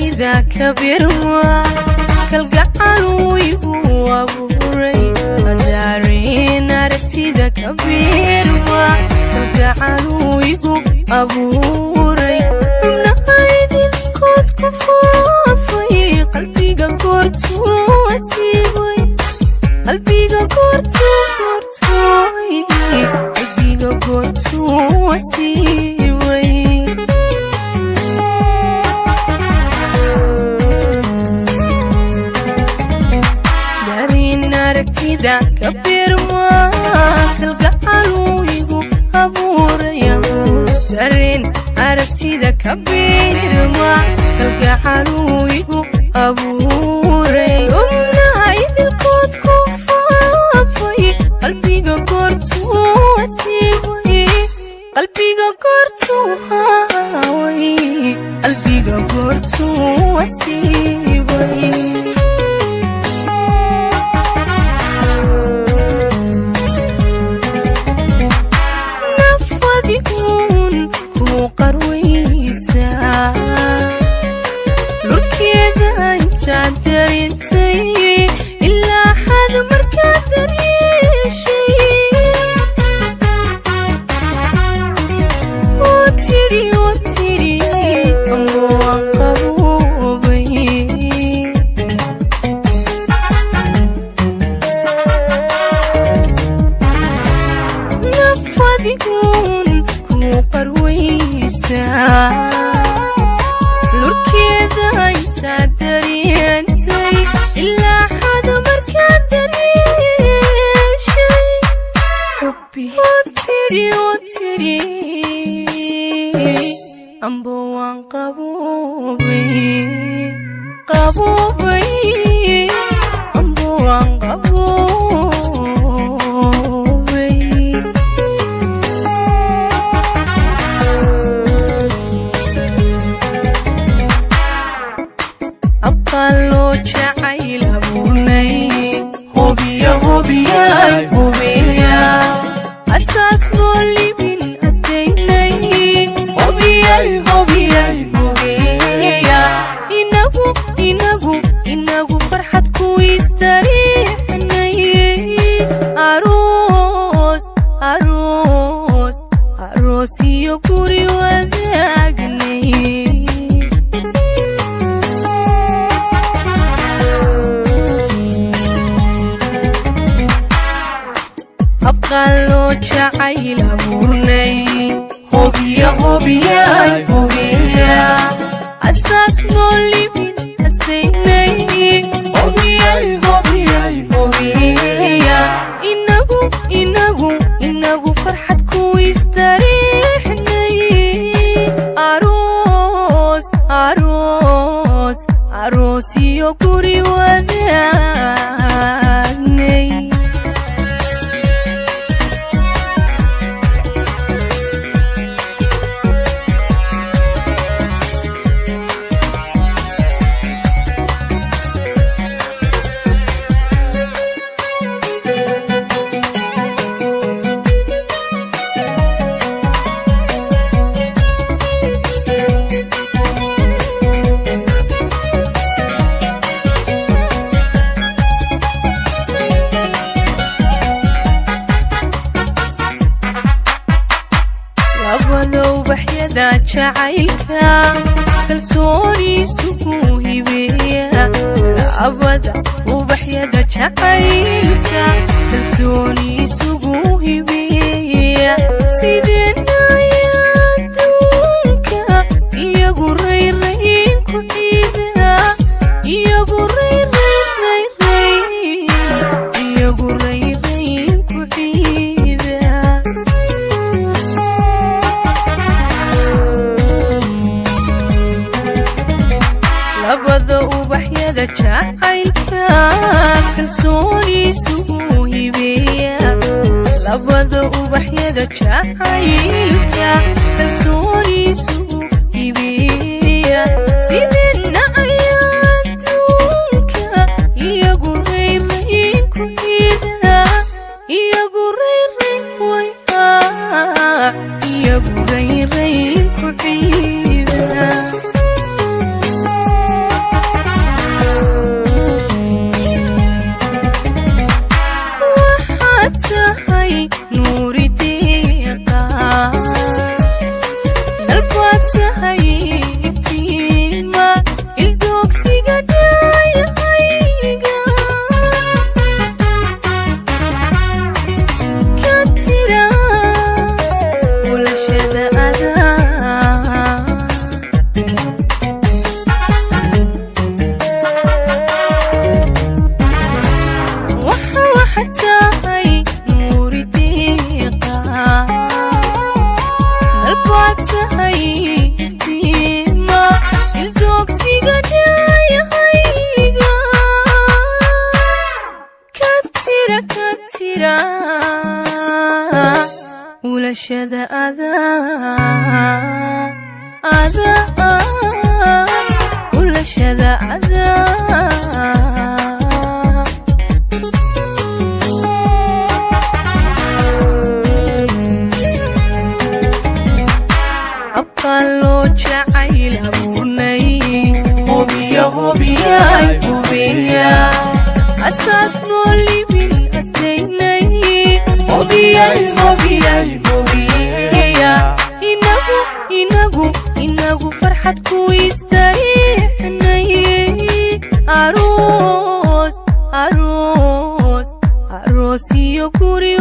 Aragtida kabirma kalgacaluu igu abuuray, dareen aragtida kabirma kalgacaluu igu abuuray, xubnaha idinkood ku faafay, qalbiga goortuu asiibay, qalbiga goortuu goortooy, qalbiga goortuu asiibay. Dareen aragtida kabirma kalgacaluu igu abuuraya, dareen aragtida kabirma kalgacaluu igu abuuray, xubnaha idilkood ku faafay, qalbiga goortuu asiibay, qalbiga goortuu haaway, qalbiga goortuu asiibay. Nafadiguun ku qarwaysaa lurkeeda intaad dareentay, ilaa xad markaad daryeeshay, oo tidhi, oo tidhi, ama waan qaboobay. Nafadiguun ku qarwaysaa lurkeeda intaad dareentay, ilaa xad markaad daryeeshay, xubbi, oo tidhi, oo tidhi, amba waan qaboobay, qaboobay, amba waan qaboobay. Abqaaloo jacayl abuurnay, hubiya, hubiyay, hubiya, asaas noo libin astaynay, hubiyay, hubiyay, hubiya, inagu, inagu, inagu farxad ku istariixnay, aroos, aroos, aroos iyo guri wadaagnay. Habqaaloo jacayl abuurnay, hubiya, hubiyay, hubiya, asaas noo libin astaynay, hubiyay, hubiyay, hubiya, inagu, inagu, inagu farxad ku istariixnay, aroos, aroos, aroos iyo guri wadaagnay. Labada ubaxyada jacaylka kalsooniisugu hibeeya, labada ubaxyada jacaylka kalsooniisugu hibeeya, sideenaya adduunka iyagu rayrayn ku ciida, iyagu rayrayrayray, iyagu rayrayn ku ciida. Labada ubaxyada jacaylka kalsooniisugu hibeeya, labada ubaxyada jacaylka kalsooniisugu hibeeya, sideenna ayaa adduunka iyagu rayrayn ku ciida, iyagu rayrayn way, iyagu rayrayn ku ciida. Nalbaad tahay iftiima ildoogsiga dhaayahayga ka tira bulashada adaa. Waxa waxaad tahay nuuri diiqa, nalbaad tahay iftiima ildoogsiga dhaayahayga ka tira, ka tira bulashada adaa, adaa bulashada adaa. Abkaan loo jacayl abuurnay, hubiya hubiyay hubiya, asaas noo libin astaynay, hubiyay hubiyay hubiya, inagu inagu inagu farxad ku istariixnay, aroos aroos aroos iyo guri.